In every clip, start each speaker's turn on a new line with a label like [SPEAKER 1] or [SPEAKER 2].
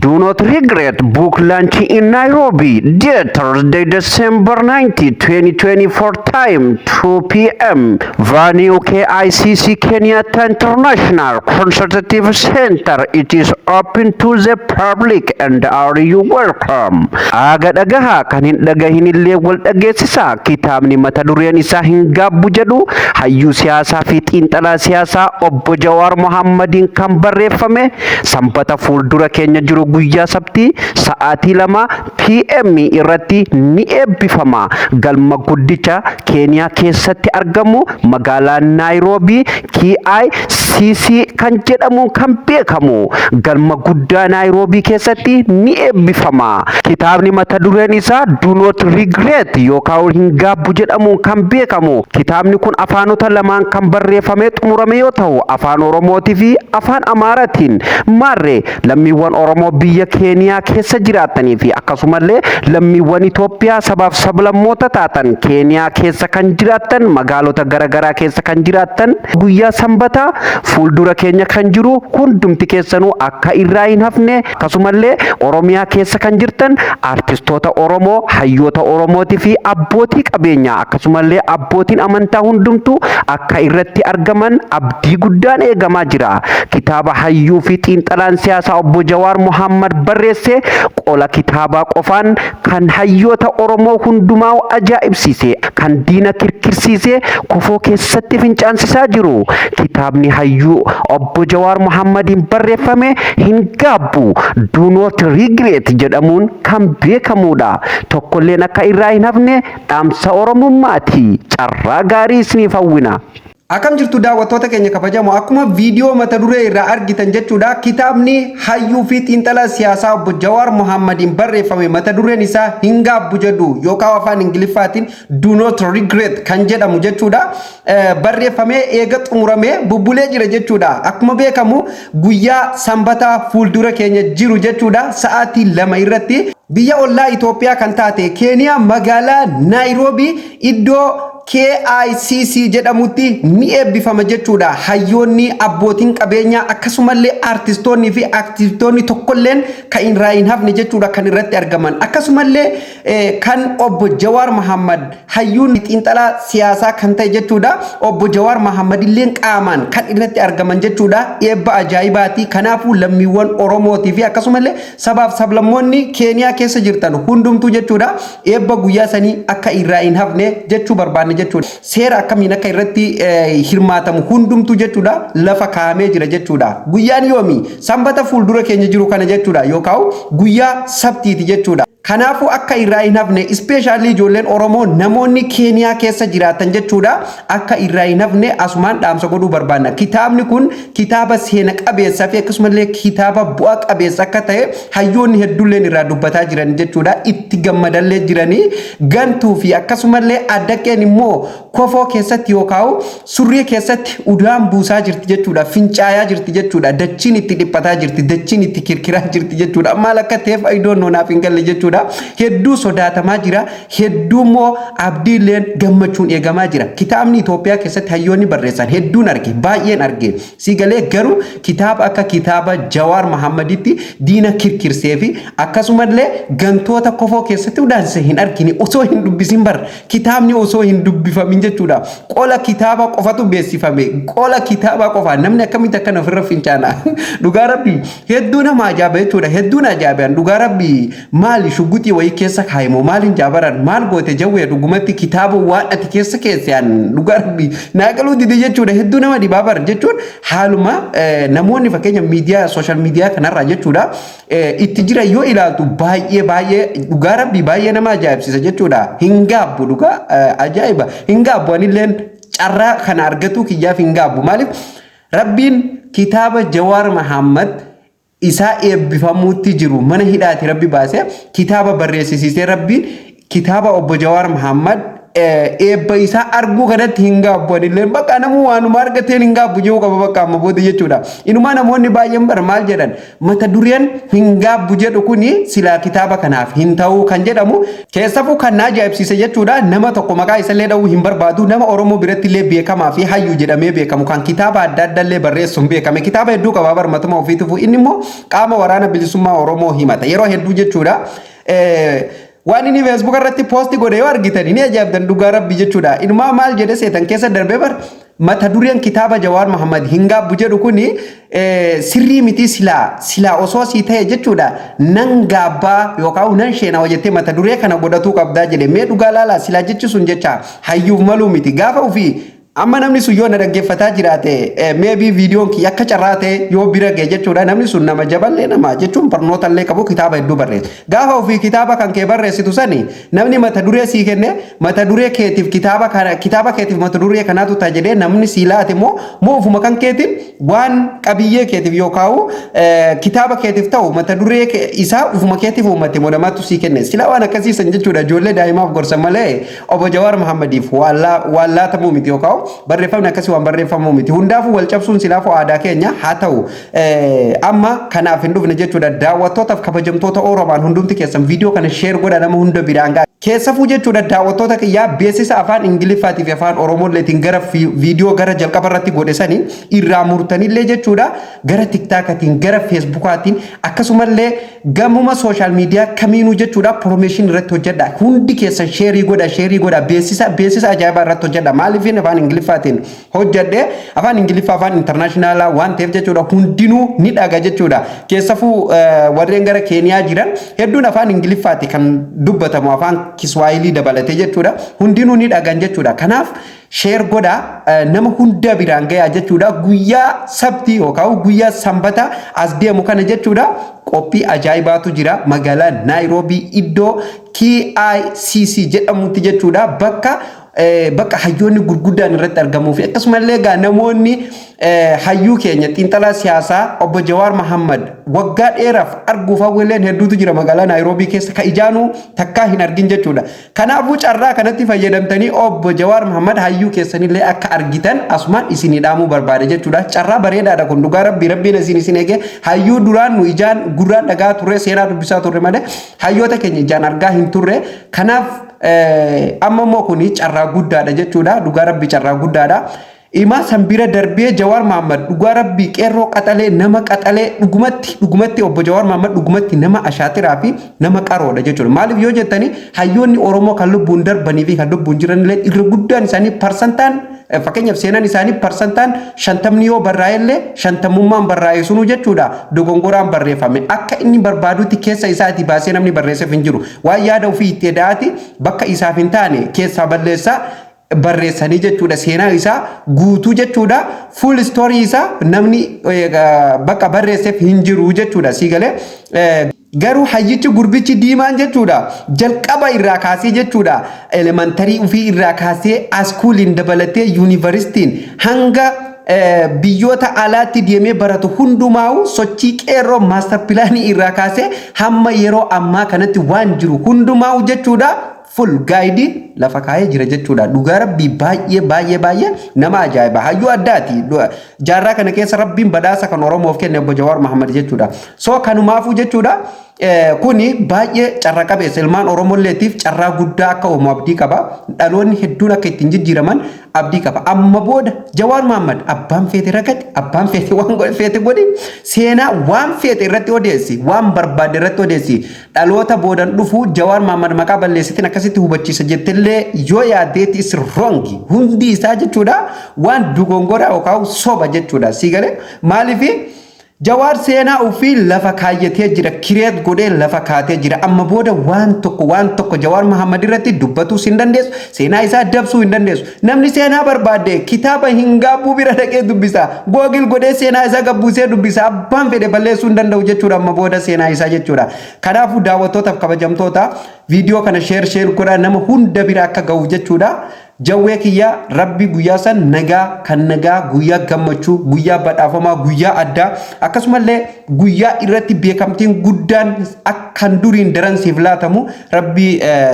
[SPEAKER 1] Do Not Regret book launch in Nairobi. Date Thursday, December 90, 2024, time 2 p.m. Venue KICC, Kenyatta International Consultative Center. It is open to the public and are you welcome. Aga dhagaha, kan hin dhagahin illee wal dhageessisa. Kitaabni mata dureen isaa "Hin Gaabbu" jedhu hayyuu siyaasaa fi xiinxalaa siyaasaa obbo Jawaar Mohammadiin kan barreeffame Sanbata fuuldura keenya jiru, guyyaa Sabtii, sa'aatii 2 PM irratti ni eebbifama. Galma guddicha Keeniyaa keessatti argamu, magaalaa Naayiroobii, KICC kan jedhamu kan beekamu galma guddaa Naayiroobii keessatti ni eebbifama. Kitaabni mata dureen isaa "Do Not Regret" yookaan "Hin Gaabbu" jedhamuun kan beekamu. Kitaabni kun afaanota lamaan kan barreeffamee xumurame yoo ta'u, afaan Oromootii fi afaan Amaaraatiin. Maarree, lammiiwwan Oromoo biyya Keeniyaa keessa jiraatanii fi akkasumallee lammiiwwan Itoophiyaa sabaaf sablammoota taatan, Keeniyaa keessa kan jiraattan, magaalota garaagaraa keessa kan jiraattan, guyyaa Sanbataa fuuldura keenya kan jiru hundumti keessanuu akka irraa hin hafne, akkasumallee Oromiyaa keessa kan jirtan artistoota Oromoo, hayyoota Oromootii fi abbootii qabeenyaa, akkasumallee abbootiin amantaa hundumtuu akka irratti argaman abdii guddaan eegamaa jira. Kitaaba hayyuu fi xiinxalaan siyaasaa obbo Jawaar Mohammad barreesse, qola kitaabaa qofaan kan hayyoota Oromoo hundumaa ajaa'ibsiise, kan diina kirkirsiise, kofoo keessatti fincaansisaa jiru. Kitaabni hayyuu obbo Jawaar Mohammadiin barreeffame "Hin Gaabbu", "Do Not Regret" jedhamuun kan beekamudha. Tokkolleen akka irraa hin hafne dhaamsa Oromummaati. Carraa gaarii isiniif hawwina.
[SPEAKER 2] Akkam jirtu, daawwattoota keenya kabajamoo? Akkuma viidiyoo mata duree irraa argitan jechuudha, kitaabni hayyuu fi xiinxalaa siyaasaa obbo Jawaar Mohammadiin barreeffame, mata dureen isaa "Hin Gaabbu" jedhu yookaan afaan Ingiliffaatiin "Do Not Regret" kan jedhamu jechuudha, barreeffamee eega xumuramee bubbulee jira jechuudha. Akkuma beekamu, guyyaa Sanbataa fuuldura keenya jiru jechuudha, sa'aatii 2 irratti biyya ollaa Itoophiyaa kan taate Keeniyaa, magaalaa Naayiroobii, iddoo KICC jedhamutti ni eebbifama jechuudha. Hayyoonni, abbootiin qabeenyaa, akkasumallee aartistoonni fi aktivistoonni tokkolleen kan irraa hin hafne jechuudha kan irratti argaman. Akkasumallee kan obbo Jawaar Mahammad, hayyuun xiinxalaa siyaasaa kan ta'e jechuudha. Obbo Jawaar Mahammad illee qaamaan kan irratti argaman jechuudha. Eebba ajaa'ibaati. Kanaafuu lammiiwwan Oromootii fi akkasumallee sabaaf sablammoonni Keeniyaa keessa jirtan hundumtuu jechuudha, eebba guyyaa sanii akka irraa hin hafne jechuu barbaanne jechuudha. Seera akkamiin akka irratti hirmaatamu hundumtuu jechuudha lafa kaa'amee jira jechuudha. Guyyaan yoomi? Sanbata fuuldura keenya jiru kana jechuudha, yookaan guyyaa Sabtiiti jechuudha. Kanaafuu akka irraa hin hafne, especially ijoolleen Oromoo, namoonni Keeniyaa keessa jiraatan jechuudha, akka irraa hin hafne asumaan dhaamsa godhuu barbaanna. Kitaabni kun kitaaba seena qabeessaa fi akkasumallee kitaaba bu'a qabeessa akka ta'e hayyoonni hedduulleen irraa dubbataa jiran jechuudha. Itti gammadallee jiranii. Gantuu fi akkasumallee addaqqeen immoo kofoo keessatti yookaan surrii keessatti udaan buusaa jirti jechuudha. Fincaayaa jirti jechuudha. Dachiin itti dhiphataa jirti. Dachiin itti kirkiraa jirti jechuudha. Maal akka ta'eef ayidoon naaf hin galle jechuudha. Hedduu sodaatamaa jira. Hedduu immoo abdiilleen gammachuun eegamaa jira. Kitaabni Itoophiyaa keessatti hayyoonni barreessan hedduun arge, baay'een arge. Si galee? Garuu kitaaba akka kitaaba Jawaar Mahammaditti diina kirkirsee fi akkasumallee gantoota kofoo keessatti udaanse hin argine. Osoo hin dubbisin bar, kitaabni osoo hin dubbifamin jechuudha. Qola kitaaba qofatu beeksifame. Qola kitaaba qofa namni akkamitti akkana ofirra fincaana? Dhugaa Rabbi, hedduu nama ajaa'iba jechuudha. Hedduun ajaa'iban, dhugaa Rabbi. Maali, shugguxii wayii keessa kaayimoo maaliin jaabaran? Maal goote jawwee? Dhugumatti kitaaba waan ati keessa keessaan, dhugaa Rabbi, naa galuu dide jechuudha. Hedduu nama dhibaa bar jechuun, haaluma namoonni fakkeenya miidiyaa, social media kanarraa jechuudha, itti jira yoo ilaaltu, baay'ee baay'ee, dhugaa Rabbi, baay'ee nama ajaa'ibsiisa jechuudha. Hin gaabbu, dhugaa ajaa'iba, hin gaabbu. Anilleen carraa kana argatu kiyyaaf hin gaabbu. Maaliif? Rabbiin kitaaba Jawaar Mahammad isaa eebbifamuutti jiru mana hidhaati Rabbi baasee kitaaba barreessisiisee, Rabbiin kitaaba obbo Jawaar Mahammad Eebba isaa arguu kanatti hin gaabbu anillee. Bakka namuu waanuma argateen hin gaabbu jechuu qaba bakka amma booda jechuudha. Inumaa namoonni baay'een bara maal jedhan, mata dureen "Hin gaabbu" jedhu kuni silaa kitaaba kanaaf hin ta'uu kan jedhamu. Keessafuu kan na ajaa'ibsiise jechuudha, nama tokko maqaa isallee dha'uu hin barbaadu, nama Oromoo biratti illee beekamaa fi hayyuu jedhamee beekamu, kan kitaaba adda adda illee barreessuun beekame. Kitaaba hedduu qabaa barmatuma ofiitifu. Inni immoo qaama Waraana Bilisummaa Oromoo himata yeroo hedduu jechuudha. Waan inni Facebook irratti post godhe yoo argitan ni ajaa'ibdan, dhugaa Rabbi jechuudha. Inumaa maal jedhe seetan? Keessa darbee bar mata dureen kitaaba Jawaar Muhammad "Hin gaabbu" jedhu kuni sirrii miti, silaa osoo sii ta'e jechuudha, nan gaabbaa yookaan nan sheenaa jettee mata duree kana godhatuu qabdaa jedhe. Mee dhugaa laalaa, silaa jechi sun jecha hayyuuf maluu miti. Gaafa ofii amma namni sun yoo na dhaggeeffataa jiraate, maybe viidiyoon kiyya akka carraa ta'e yoo bira ga'e jechuudha, namni sun nama jaballee, nama jechuun barnoota illee qabu, kitaaba hedduu barreessa. Gaafa ofii kitaaba kan kee barreessitu sani namni mata duree sii kenne, mata duree keetiif kitaaba kana, kitaaba keetiif mata duree kanaatu ta'a jedhee namni sii laate moo ofuma kan keetiin waan qabiyyee keetiif yookaan kitaaba keetiif ta'u mata duree isaa ofuma keetiif uummate moo namaatu sii kenne? Sila waan akkasiisan jechuudha, ijoollee daa'imaaf gorsa malee obbo Jawaar Muhammadiif waan laatamuu miti yookaan barreeffamni akkasii waan barreeffamuu miti. Hundaafuu wal cabsuun silaafuu aadaa keenya haa ta'u, amma kanaaf hin dhufne jechuudha. Daawwattootaaf kabajamtoota Oromaan, hundumti keessan viidiyoo kana share godha, nama hunda biraan ga'a. Keessafuu jechuudha, daawwattoota kiyyaa, beeksisa afaan Ingiliffaatii fi afaan Oromooleetiin gara viidiyoo gara jalqaba irratti godhe sanii irraa murtanillee jechuudha, gara TikTokaatiin, gara Facebookaatiin, akkasumallee gamuma social media kamiinuu jechuudha, promotion irratti hojjedha. Hundi keessan share godha, share godha, beeksisa ajaa'ibaa irratti hojjedha. Maaliif afaan Ingiliffaatiin hojjedhe? Afaan Ingiliffaa afaan international waan ta'eef jechuudha, hundinuu ni dhaga jechuudha. Keessafuu warreen gara Keeniyaa jiran hedduun afaan Ingiliffaati kan dubbatamu, afaan Kiswaahilii dabalatee jechuudha, hundinuu ni dhagan jechuudha. Kanaaf share godhaa, nama hunda biraan gayaa jechuudha. Guyyaa Sabtii yookaan guyyaa Sanbata as deemu kana jechuudha, qophii ajaa'ibaatu jira magaalaa Naayiroobii iddoo KICC jedhamutti jechuudha, bakka hayyoonni gurguddaan irratti argamuu fi akkasumallee egaa namoonni hayyuu keenya xiinxalaa siyaasaa obbo Jawaar Mahammad waggaa dheeraaf arguuf hawwileen hedduutu jira magaalaa Naayiroobii keessa, ka ijaanuu takkaa hin argin jechuudha. Kanaafuu carraa kanatti fayyadamtanii obbo Jawaar Mahammad hayyuu keessanillee akka argitan asumaan isinii dhaamuu barbaade jechuudha. Carraa bareedaadha kun, dhugaa Rabbii. Rabbiin isin eegee, hayyuu duraan nu ijaan gurraan dhagaa turre, seenaa dubbisaa turre malee hayyoota keenya ijaan argaa hin turre. Kanaaf amma immoo kuni carraa guddaadha jechuudha. Dhugaa Rabbii, carraa guddaadha. Imaa san bira darbee Jawaar Mahammad, dhugaa Rabbii, qeerroo qaxalee, nama qaxalee, dhugumatti obbo Jawaar Mahammad dhugumatti nama ashaatiraa fi nama qaroodha jechuudha. Maaliif yoo jettani, hayyoonni Oromoo kan lubbuun darbanii fi kan lubbuun jiranillee irra guddaan isaanii parsantaan, fakkeenyaaf seenaan isaanii parsantaan 50 yoo barraa'ellee, shantamummaan barraa'e sunuu jechuudha dogongoraan barreeffame. Akka inni barbaadutti keessa isaatii baasee namni barreesseef hin jiru. Waan yaada ofii itti eda'aati bakka isaaf hin taane keessaa balleessaa barreessanii jechuudha. Seenaa isaa guutuu jechuudha, full story isaa namni bakka barreesseef hin jiru jechuudha. Sii galee? Garuu hayyichi gurbichi diimaan jechuudha, jalqaba irraa kaasee jechuudha, elementary ofii irraa kaasee, schooliin dabalatee, yuunivarsiitiin hanga biyyoota alaatti deemee baratu hundumaa'u, sochii qeerroo master planii irraa kaasee hamma yeroo ammaa kanatti waan jiru hundumaa'u jechuudha, full guide lafa kaayee jira jechuudha. Dhugaa Rabbii, baay'ee baay'ee baay'ee nama ajaa'iba. Hayyuu addaati. Jaarraa kana keessa Rabbiin badhaasa kan Oromoof kenne obbo Jawaar Mahammad jechuudha. So kanumaafuu jechuudha, kuni baay'ee carra qabeessa, ilmaan Oromolleetiif carraa guddaa akka uumu abdii qaba. Dhaloonni hedduun akka ittiin jijjiiraman abdii qaba. Amma booda Jawaar Mahammad abbaan feete ragate, abbaan feete waan feete godhi, seenaa waan feete irratti odeessi, waan barbaade irratti odeessi. Dhaloota boodan dhufu Jawaar Mahammad maqaa balleessitiin akkasitti hubachiisa jettillee yoo yaaddeetti is wrong. Hundi isaa jechuudha waan dogongora yookaan soba jechuudha. Sii galee? Maaliifi Jawaar seenaa ofii lafa kaayyatee jira, create godhee lafa kaatee jira. Amma booda waan tokko Jawaar Mahammad irratti dubbatuu hin dandeessu, seenaa isaa dabsuu hin dandeessu. Namni seenaa barbaade kitaaba "Hin gaabbuu" bira dhaqee dubbisa. Google godhee seenaa isaa gabbuusee dubbisa. Abbaan fedhe balleessuu hin danda'u jechuudha amma booda seenaa isaa jechuudha. Kanaafuu daawwattootaaf kabajamtoota, viidiyoo kana share share godhaa, nama hunda bira akka ga'uuf jechuudha. Jawwee kiyya, Rabbi guyyaa san nagaa kan nagaa, guyyaa gammachuu, guyyaa badhaafamaa, guyyaa addaa, akkasumallee guyyaa irratti beekamtiin guddaan akkan duriin daran siif laatamu Rabbi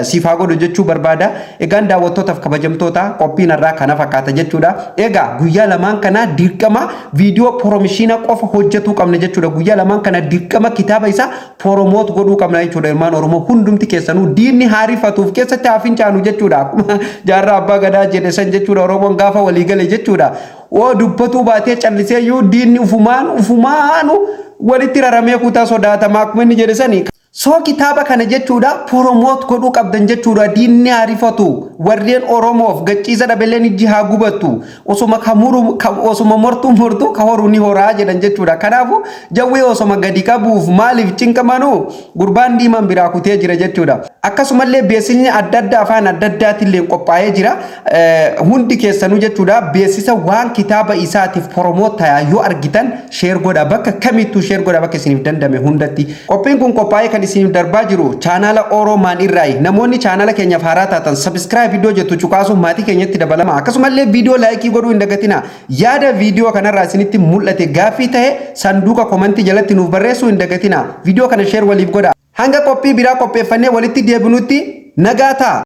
[SPEAKER 2] siif haa godhu jechuu barbaada. Egaan daawwattootaaf kabajamtoota, qophiin irraa kana fakkaata jechuudha. Egaa guyyaa lamaan kana dirqama viidiyoo promotion qofa hojjetuu qabna jechuudha. Guyyaa lamaan kana dirqama kitaaba isaa promote godhuu qabna jechuudha. Ilmaan Oromoo hundumti keessanuu diinni haarifatuuf keessatti haa fincaanu jechuudha. Akkuma Jaarraa Abbaa Gadaa jedhe san jechuudha. Oromoon gaafa walii gale jechuudha. Oo dubbatuu baatee callisee iyyuu diinni ufumaan ufumaanu walitti raramee kutaa sodaatama akkuma inni jedhe sani. So kitaaba kana jechuudha promote godhuu qabdan jechuudha. Diinni haarifatu, warreen Oromoof gachiisa dhabeleen ijji haa gubattu. Osoma kamuru, osoma mortuu mortu ka horu ni horaa jedhan jechuudha. Kanaafuu Jawwee osoma gadi qabuuf maaliif cinqamanuu, gurbaan diimaan biraa kutee jira jechuudha. Akkasumallee beeksisni adda addaa afaan adda addaatillee qophaa'ee jira. Hundi keessanuu jechuudha beeksisa waan kitaaba isaatiif promote ta'a yoo argitan share godha, bakka kamittuu share godha, bakka isiniif dandame hundatti. Qophiin kun qophaa'ee kan isiniif darbaa jiru chaanaala Oromaan irraayi. Namoonni chaanaala keenyaaf haaraa taatan subscribe iddoo jettu cuqaasuun maatii keenyatti dabalama. Akkasumallee viidiyoo like godhuu hin dagatina. Yaada viidiyoo kanarraa isinitti mul'ate, gaaffii ta'e, sanduuqa comment jalatti nuuf barreessuu hin dagatina. Viidiyoo kana share waliif godha. Hanga qophii biraa qopheeffannee walitti deebinutti nagaa ta'a.